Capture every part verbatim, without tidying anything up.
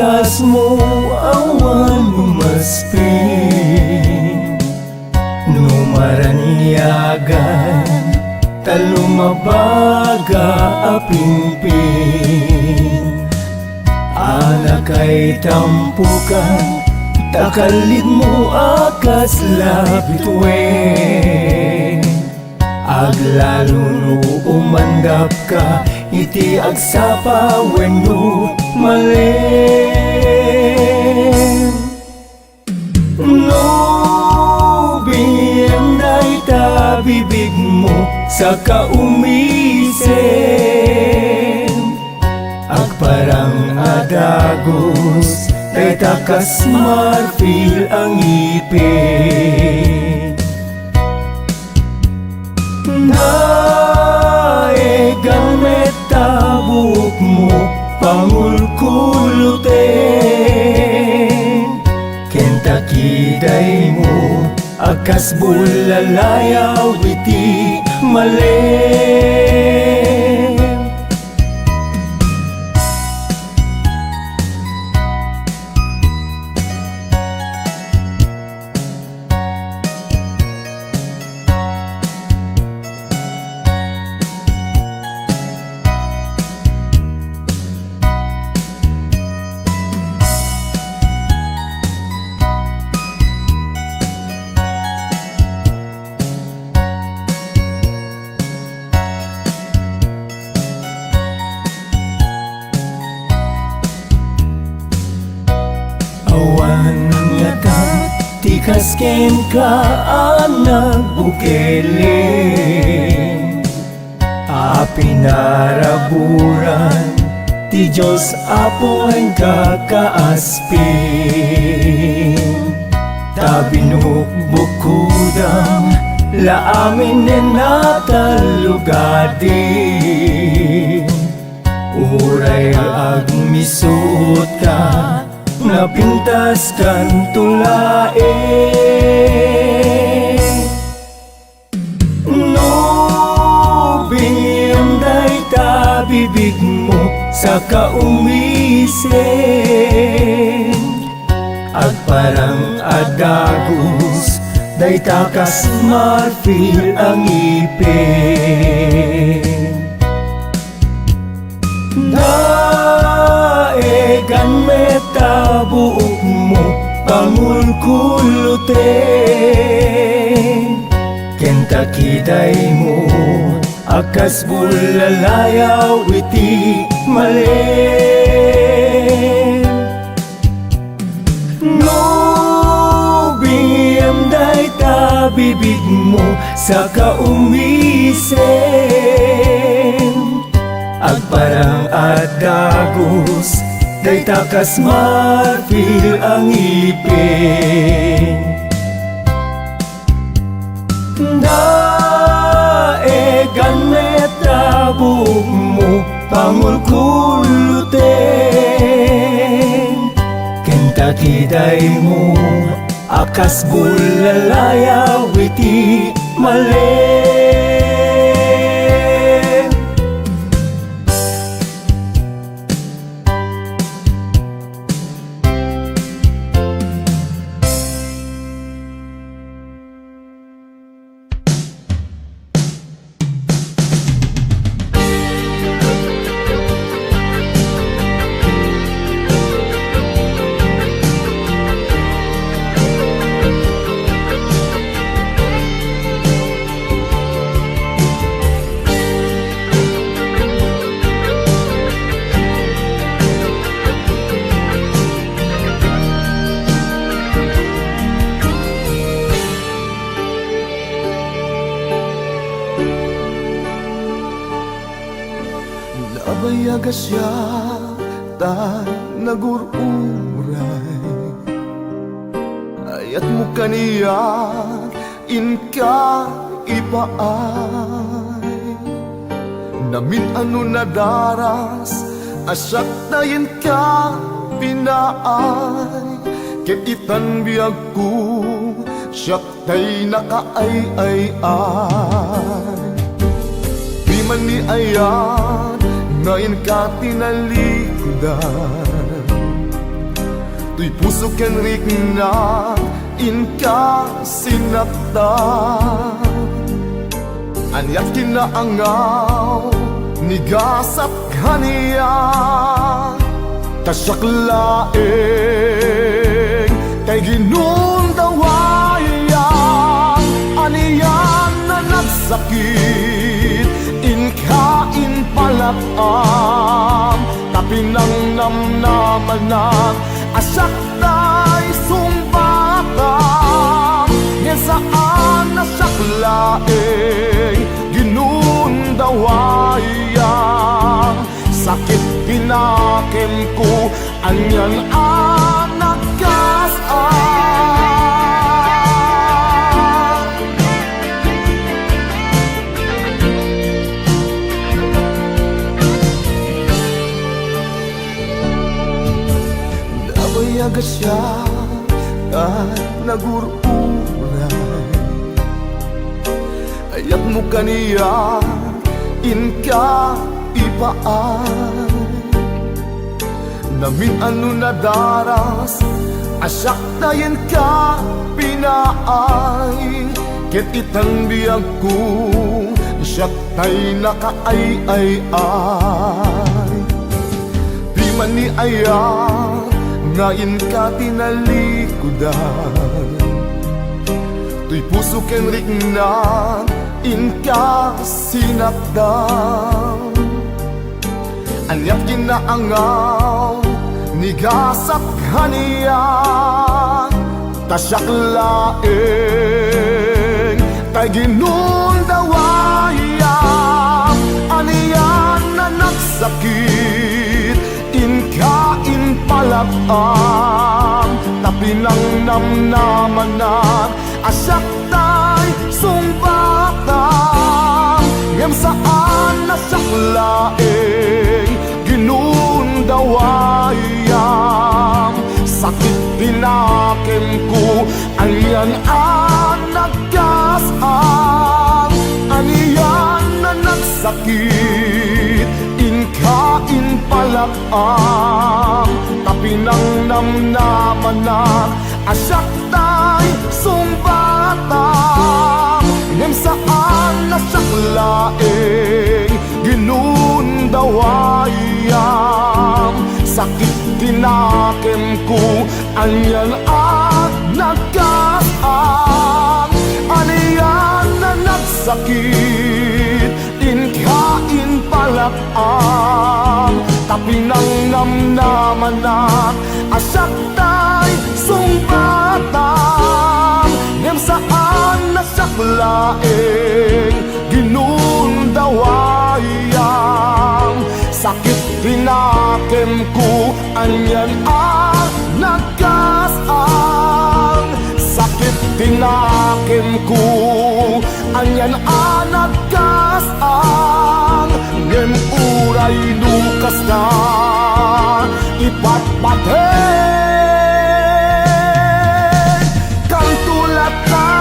Kasmo awan umasping no maraniagan, ta lumabaga a pingping. Anakay tampokan, ta kallidmo a kas labituen. Aglalo no umandapka iti agsapa wenno malem. No biiem dayta bibigmo, saka umisem. Agparang a dagus dayta kas marfil a ngipin. Naegan met ta buokmo, pangulkuluten, ken ta kidaymo a kas bullalayaw iti malem. Awan ngata ti kas kenka a nagbukeleng a pinaraburan ti Dios Apo enka kaasping. Ta binukbukkodam la aminen a tallogadim. Uray agmisuotka, napintaskanto laeng. No biiem dayta bibigmo, saka umisem. Agparang a dagus dayta kas marfil a ngipin. Naegan met ta buokmo, pangulkuluten, ken ta kidaymo a kas bullalayaw iti malem. No biiem dayta bibigmo, saka umisem. Agparang a dagus dayta kas marfil a ngipin. Naegan met ta buokmo, pangulkuluten, ken ta kidaymo a kas bullalayaw iti malem. Nabayag a siak ta nagur-uray. Ayatmo kaniak inka ipaay. Namin-ano nadaras a siak ta inka pinaay. Ket itan biagko, siak tay nakaay-ay-ay. Piman ni ayat nga inka tinalikudan, Toy puso ken rikna, inka sinaktan. Aniat kinaangaw, nigasat kaniak. Ta siak laeng tay ginundawayam. Anian a nagsakit, inka impalak-am. Ta pinangnamnamanak a siak tay sungbatam, ngem saan a siak laeng ginundawayam. Sakit ti nakemko, anian a nagkas-am. Nabayag a siak a nagur-uray. Ayatmo kaniak, inka ipaay. Namin-ano nadaras a siak tay inka pinaay. Ket itang biagko, siak tay nakaay-ay-ay. Piman ni aya nga inka tinalikudan, toy puso ken rikna inka sinaktan. Aniat kinaangaw, nigasat kaniak. Ta siak laeng tay ginundawayam. Anian a nagsakit, inka impalak-am. Ta pinangnamnamanak a siak tay sungbatam. Ngem saan a siak laeng ginundawayam. Sakit ti nakemko, anian a nagkas-am. Anian a nagsakit, inka impalak-am. Ta pinangnamnamanak a siak tay sungbatam. Ngem saan a siak laeng ginundawayam. Sakit ti nakemko, anian a nagkas-am. Anian a nagsakit, inka impalak-am. Ta pinangnamnamanak a siak tay sungbatam. Ngem saan a siak laeng ginundawayam. Sakit ti nakemko, anian a nagkas-am. Sakit ti nakemko, anian a nagkas-am. Ngem uray no kasta, ipatpateg kanto latta.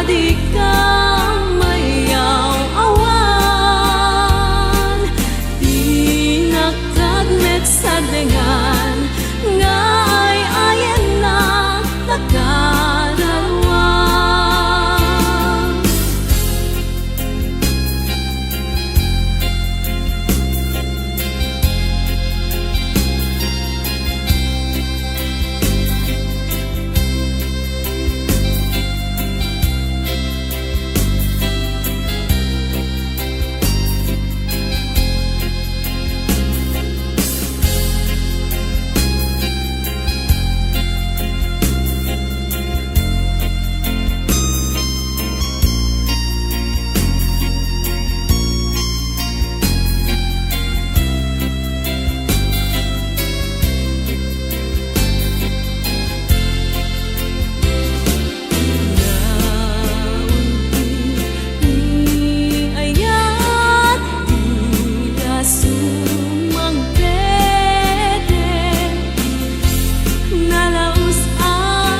Dika mayaw-awan, dinak kad met sardengan, nga ay-ayennak ta kararuam. Naunti ni ayat, dina sumangpet. Nalaus a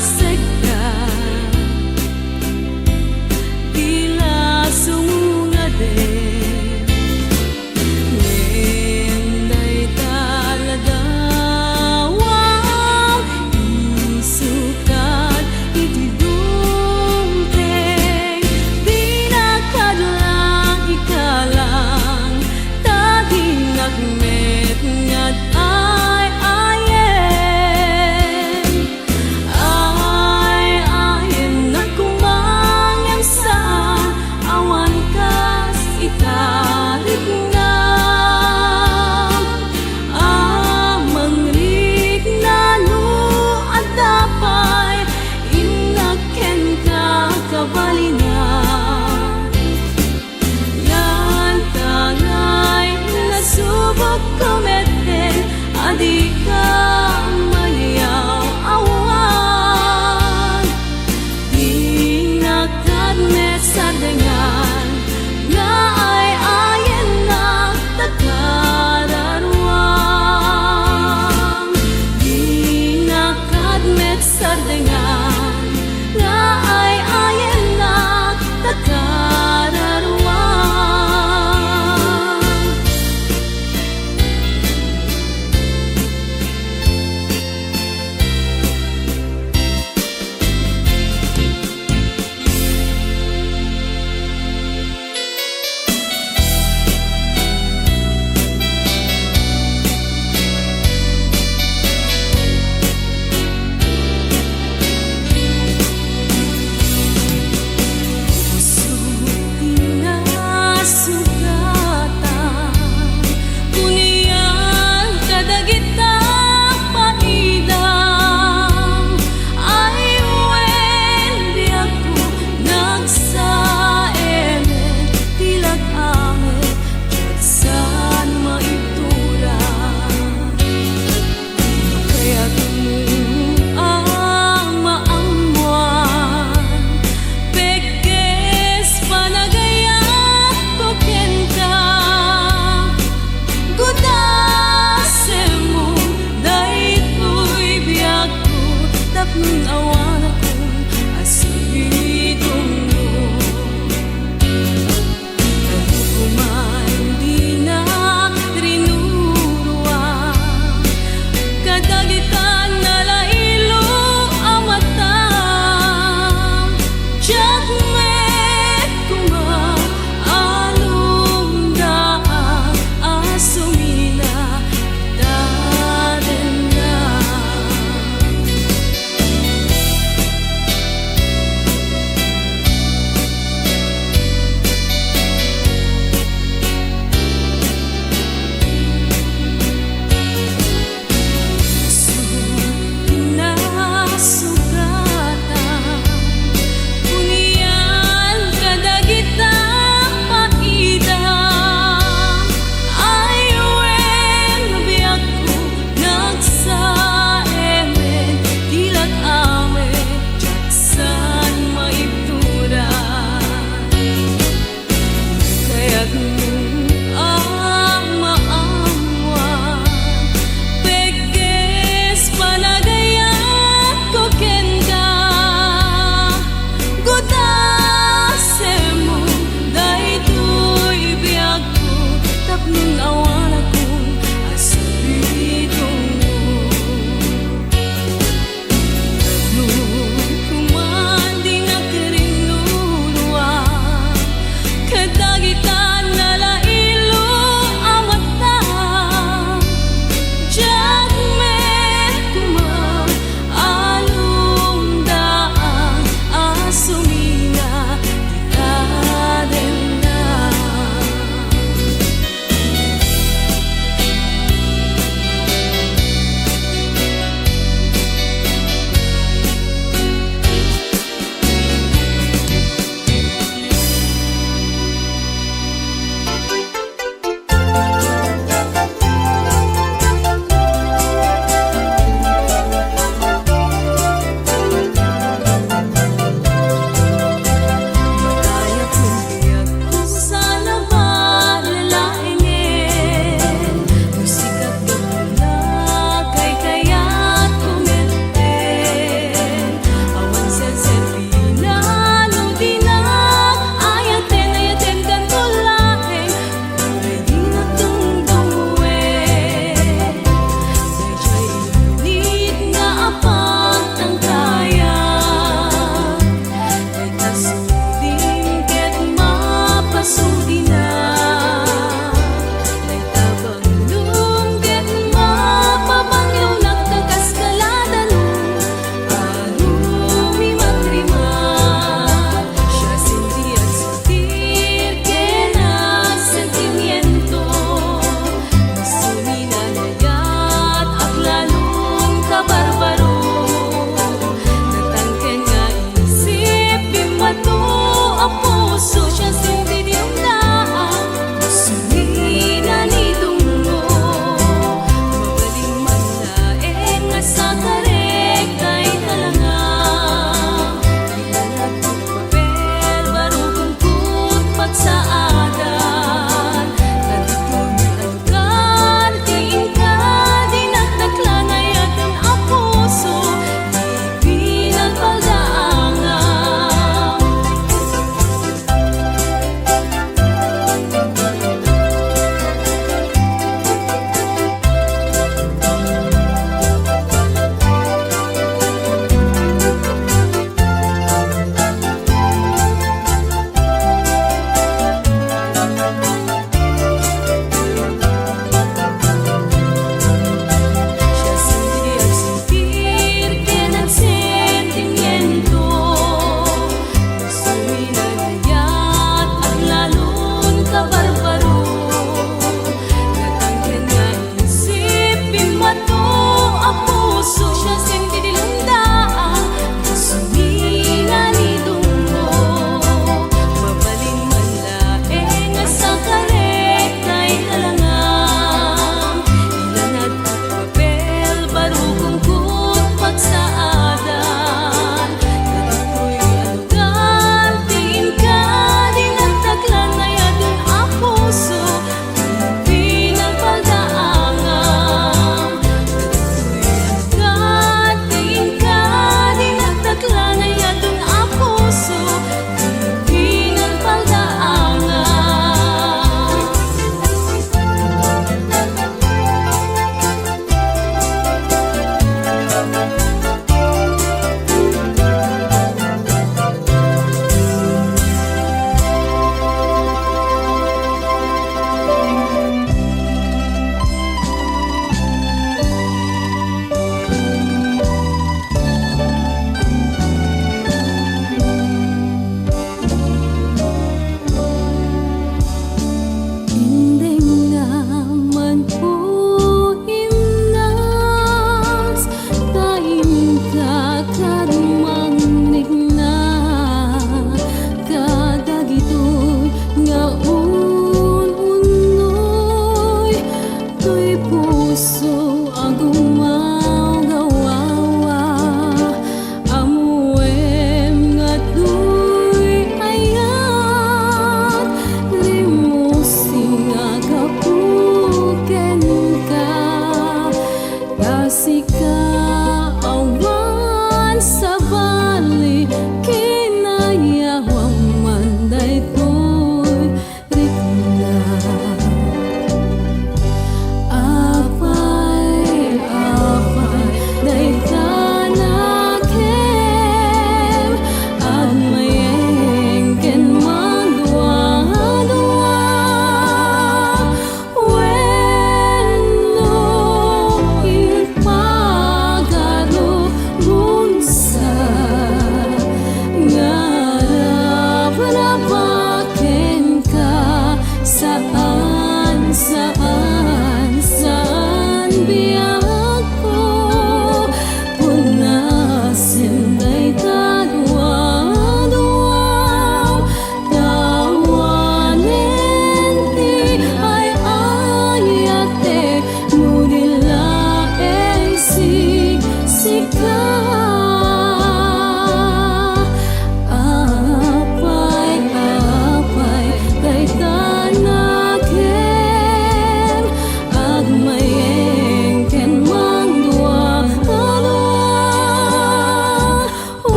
sekta, dina sumungad. Ngem dayta aldaw, isukat iti dumteng, dinak kad la ikalang, ta dinak met nga ay-ayen. Ay-ayennak koma ngem saan, awan kas ita riknam. A mangrikna no adda pay innak kenka kabalina. Ngantangay nasubokko metten a dika mayaw-awan. Dinak kad met sardengan nga ay-ayennak ta kararuam. Dinak kad met sardengan nga ay-ayennak ta kararuam.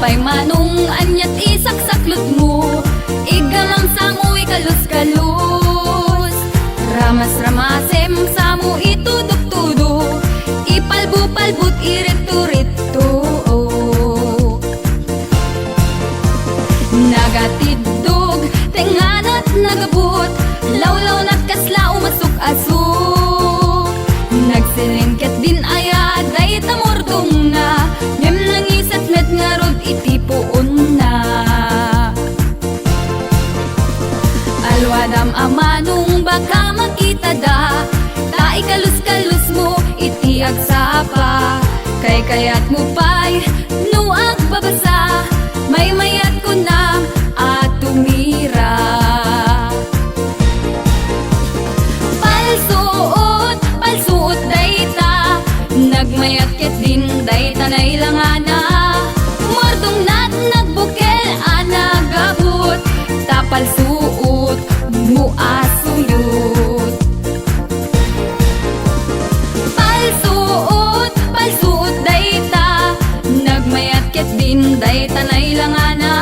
Pay manong aniat isaksaklutmo, iggamam samo ikalus-kalus. Ramas-ramasem samo ituduktudok, ipalbo-palbot iritto-ritto. Nagatiddog, tengnga't nagabut, lawlawnat kasla umasuk-asuk. Nagsileng ketdin aya dayta murdongna, ngem nangiset met ngarud iti puonna. Alwadam a manong baka makitada, ta ikalus-kalusmo iti agsapa. Kaykayatmo pay no agbabasa, maymayat kunam a tumira. Palsuot, palsuot dayta, nagmayat ketdin dayta nailangana. Murdongnat nagbukel a nagabut, ta palsuotmo a suyot. Palsuot, palsuot dayta, nagmayat ketdin dayta nailangana.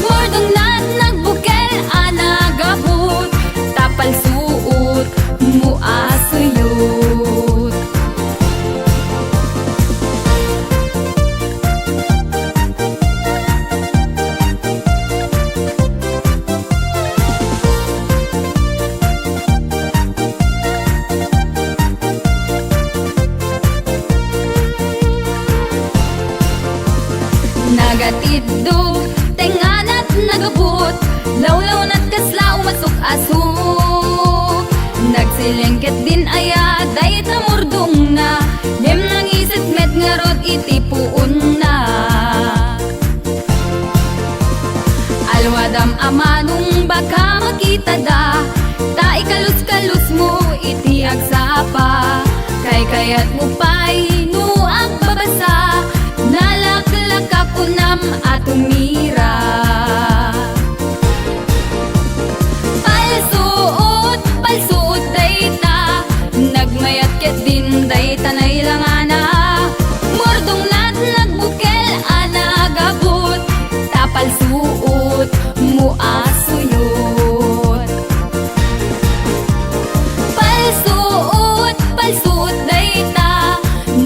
Murdongnat nagbukel a nagabut, ta palsuotmo a suyot. Nagatiddog, tengnga't nagabut, lawlawnat kasla umasuk-asuk. Nagsileng ketdin aya dayta murdongna, ngem nangiset met ngarud iti puonna. Alwadam a manong baka makitada, ta ikalus-kalusmo iti agsapa. Kaykayatmo pay no agbabasa, nalaklaka kunam a tumira. Palsuot, palsuot dayta, nagmayat ketdin dayta nailangana. Murdongnat nagbukel a nagabut, ta palsuotmo a suyot. Palsuot, palsuot dayta,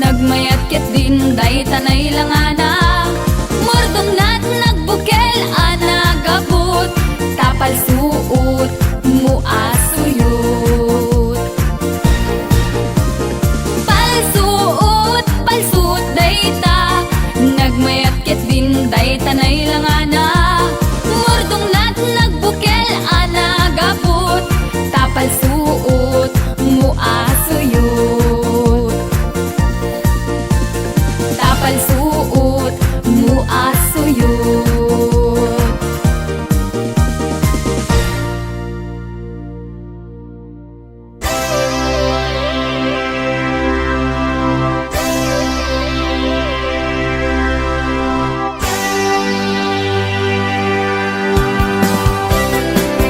nagmayat ketdin dayta nailangana. Murdongnat nagbukel a nagabut, ta palsuotmo a suyot. Palsuot, palsuot dayta, nagmayat ketdin dayta nailangana. Murdongnat nagbukel a nagabut, ta palsuotmo a suyot. Ta palsuotmo a suyot.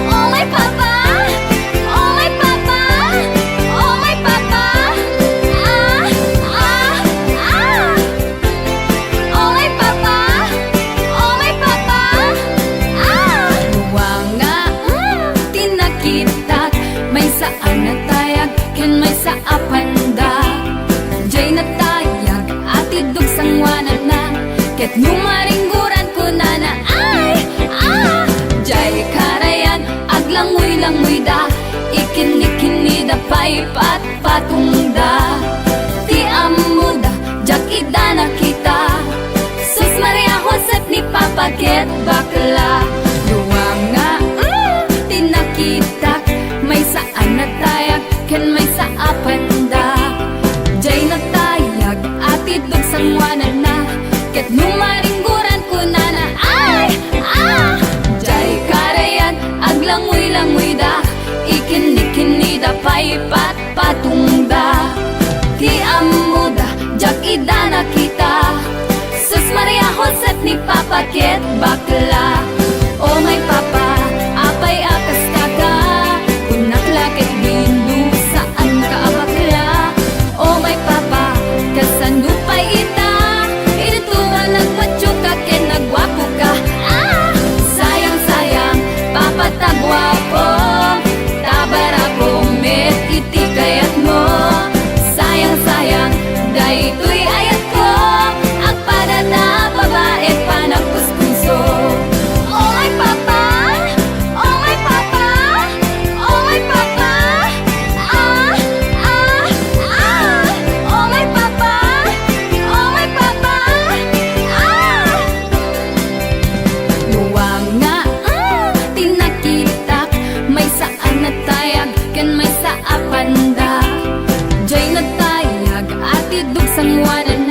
Oh my papa! Oh my papa! Oh my papa! Ah! Ah! Ah! Oh my papa! Oh my papa! Ah! Dua nga, mm, ti nakitak, maysa a natayag ken maysa a pandak. Jay natayag, atiddog sanguananna, ket no maringgoran kunana, ay, ah! Jay karayan, aglangoy-langoyda, ikinni-kinnida pay pat patungda. Ti ammoda, diak ida nakita. Sus Maria Josep ni Papa ket bakla. Dua nga, mm, ti nakitak, maysa a natayag, ken maysa a pandak. Jay natayag, atiddog sanguananna, ket no maringgoran kunana, ay, ah! Jay karayan, aglangoy-langoyda, ikinni-kinnida pay pat patungda. Ti ammoda, diak ida nakita. Sus Maria Josep ni Papa ket bakla. O my papa, apay a kaskaka? Kunak la ketdin no saanka a bakla. O my papa, kasano pay ita? Ita nga nagpatioka ken Manen